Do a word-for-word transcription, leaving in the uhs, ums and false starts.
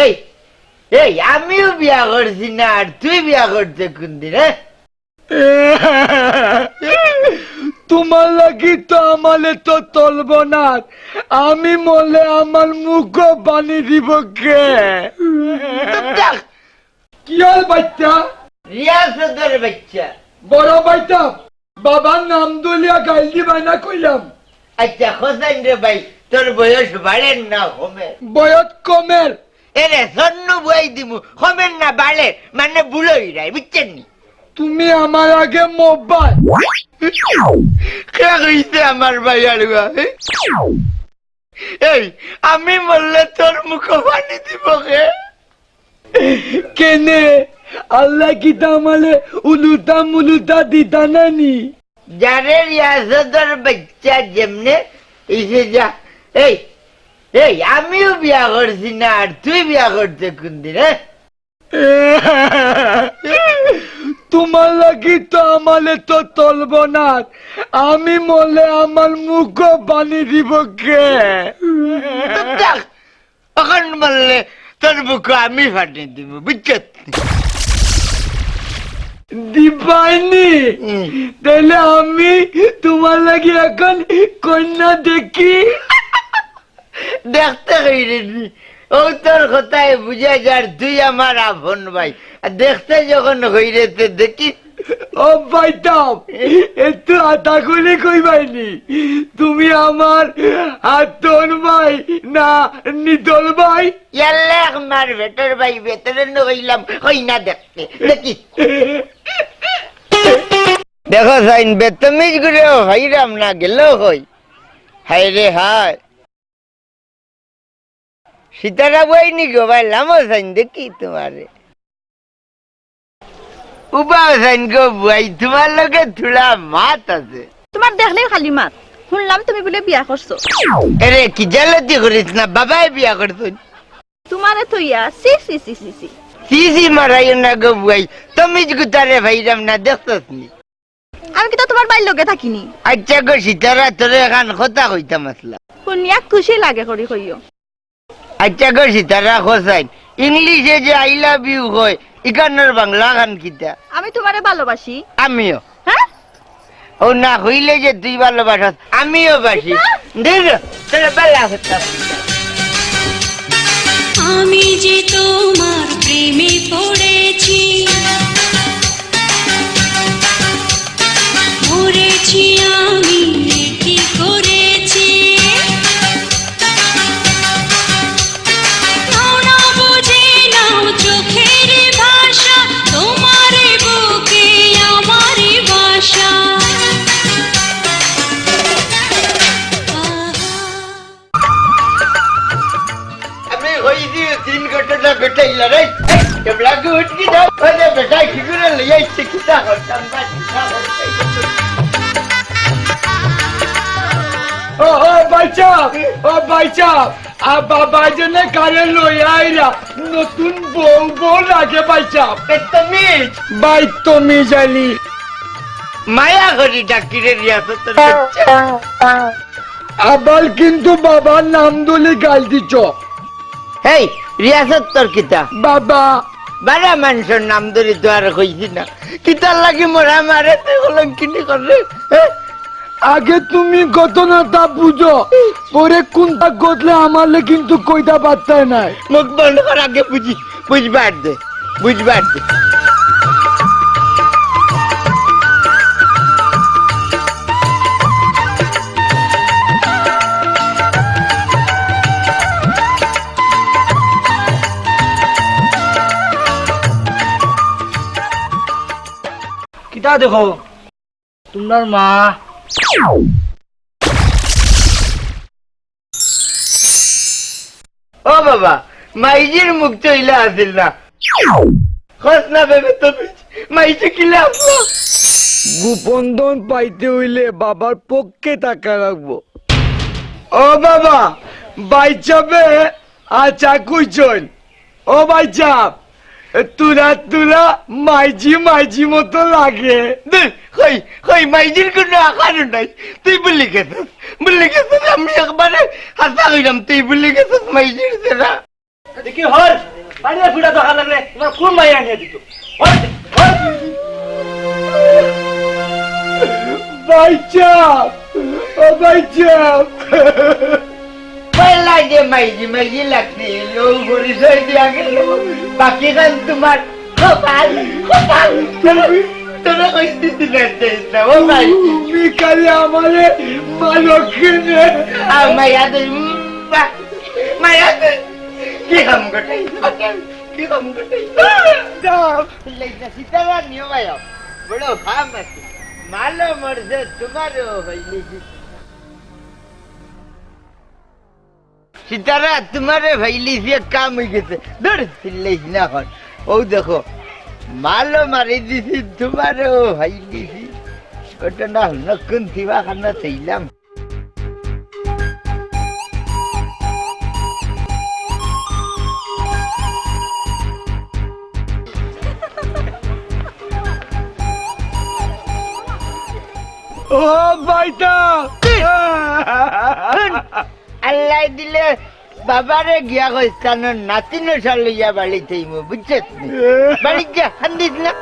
এই, এই, আমিও বিয়া করছি না, আর তুই বিয়া করতে কোন দিন, হ্যাঁ? তোমার লাগি তো আমারে তো তলব না। আমি মরলে আমার মুখো পানি দিব কে? চুপ থাক। কি হল বাইচ্চা? রিয়াসতর বাইচ্চা। বড় বাইটা, বাবার নাম ধরিয়া গাইল দিবায় না কইলাম। আচ্ছা, হোসেন রে ভাই, তোর বয়স বাড়ের না কমের? বয়স কমের। এরে, সন্নু বুয়াই দিমু, কমের না বাড়ের, মানে বুড়ো হইরায়, বুঝছেন নি? তুমি আমার আগে মোবাইল। কে কইছে আমার ভাই আড়ুয়া? এই, আমি মরলে তোর মুখো পানি দিব কে? কেনে? আল্লাহ কিতা আমারে উলুটা মুলুটা দিতা না নি? যারে রিয়াসতর বাইচ্চা যেমনে ইসে যা। এই, এই, আমিও বিয়া করছি না, আর তুই বিয়া করতে কোন দিন, হ্যাঁ? তোমার লাগি তো আমারে তো তলব না। আমি মরলে আমার মুখো পানি দিব কে? চুপ থাক। অখন মরলে তোর মুখো আমি পানি দিব, বুঝছত? দিবায়নি? হুম। তাইলে আমি তোমার লাগি অখন কইন্যা দেখি। দেখতে কইরে নি। ও তোর কথায় বুঝা যার তুই আমার আপন ভাই। আর দেখতে যখন কইরে তে দেখিস। ও ভাইটাও, একটু আতা করি কইবায়নি। তুমি আমার আতর ভাই না নিতর ভাই? ইয়াল্লা এক মার বেটর ভাই, বেটরে ন কইলাম, কইন্যা দেখতে। দেখিস। দেখো সাইন, বেতমিজ করিও কইরাম না, গেল কই? হায় রে হায়। সিতারা বইনি গো ভাই, লামো সাইন দেখি তোমারে। উবাও সাইন গো বুয়াই, তোমার লগে থুড়া মাত আছে। তোমার দেখলেই খালি মাত। শুনলাম তুমি বুলে বিয়া করছো। এরে, কি জালতি করিস না, বাবায় বিয়া করছইন। তোমারে থইয়া, ছি, ছি, ছি, ছি, ছি। ছি, ছি, মারাইও না গো বুয়াই, তমিজ গুতারে ভাইরাম না, দেখছস নি? আমি কিতা তোমার ভাইর লগে থাকিনি? আচ্ছা গো সিতারা, তোরে এখান কথা কইতাম আসলা। শুনিয়া খুশি লাগে করি কইও। আচ্ছা গো সিতারা, কসাইন, ইংলিশে যে "I love you" কয়, ইখানর বাংলা খান কিতা? আমি তোমারে ভালোবাসি। আমিও। হ্যাঁ? ও না কইলে যে তুই ভালোবাসস, আমিও বাসি। কিতা? দেখ, তোরে বালা কথা। আমি যে তোমার প্রেমে পড়েছি, মরেছি আমি, কি করেছি? নাও না বুঝে নাও চোখের ভাষা, তোমার বুকে আমার বাসা। আমি কইছি তিন ঘটনা বেটাইলা রে। কেবলা গুট কি দাও? ওরে বেটা, কি করে লইয়া আইছে, কিতা করতাম বা, কিতা করতাম? ও, ও, বাইচা, ও, বাইচা, আ, বা-, বাইজনে কারে লইয়া আইরা, নতুন বউ, বউ লাগে বাইচা। বেতমিজ। বাইতমিজ আলি। মায়া করি ডাকিরে রিয়াসতর বাইচ্চা। আবার কিন্তু বাবার নাম ধরি গাল দিছ। হেই, রিয়াসতর কিতা? বাবা। বারা মানষর নাম ধরি তো আর কইছি না। কিতার লাগি মরা মারে তুই কলঙ্কিনী করে? হে? আগে তুমি ঘটনাটা বুঝো, পরে কোনটা ঘটলে আমারে কিন্তু কইতা পারতায় নায়। মুখ বন্ধ কর, আগে বুঝি, বুঝবার দে, বুঝবার দে। কিতা দেখো? তোমার মা। ও বাবা, মাইজির মুখ তো ইলা আছিল না। খস না বেবে তো মাইজি কিলা আসলো? গোপন ধন পাইতে অইলে বাবার পক্ষে থাকা লাগবো। ও বাবা, বাইচাবে আচ্ছা, কইছইন। ও ভাইসাব, তুরা তুরা মাইজি মাইজি মতো লাগে। দে, কই, কই, মাইজির কোনো আকারও নাই। তুই ভুলি গেছস, ভুলি গেছস। আমি একবারে হাছা কইরাম, তুই ভুলি গেছস মাইজির সেরা। দেখি হর, পানির ফুটা দরকার লাগলে তোমার কোন ভাই আনিয়ে দিত? হর, হর। ভাইসাব, ও ভাইসাব। পয়লা যে মাইজি মাইজি লাগছিল, ও পরিচয় দিয়া গেল। বাকি গান তোমার কপাল, কপাল। তোরা কইতে দিলে না, ও ভাই। তুমি খালি আমারে মারো কেনে? আর মায়া দে, উম, বা, মায়া দে। কি কাম করতে? কি কাম করতে? না। লেখা সীতারা নিয়ম আয়। বড় ভাব আছে। মালো মরছে তোমারও হইলি। সীতারা, তোমারে ভাইলিছি, এক কাম অই গেছে। ধুর, চিল্লাইস না অখন। ও দেখো, মালো মারি দিছি, তোমারেও ভাইলিছি। ওটা না হলো কোন দিবা খানা চাইলাম। ও ভাইটা। আল্লাহ দিলে বাবারে গিয়া কইস, তান নাতিন অটা লইয়া বাড়িত আইমু, বুঝছত নি? বাড়িত যা, কান্দিস না।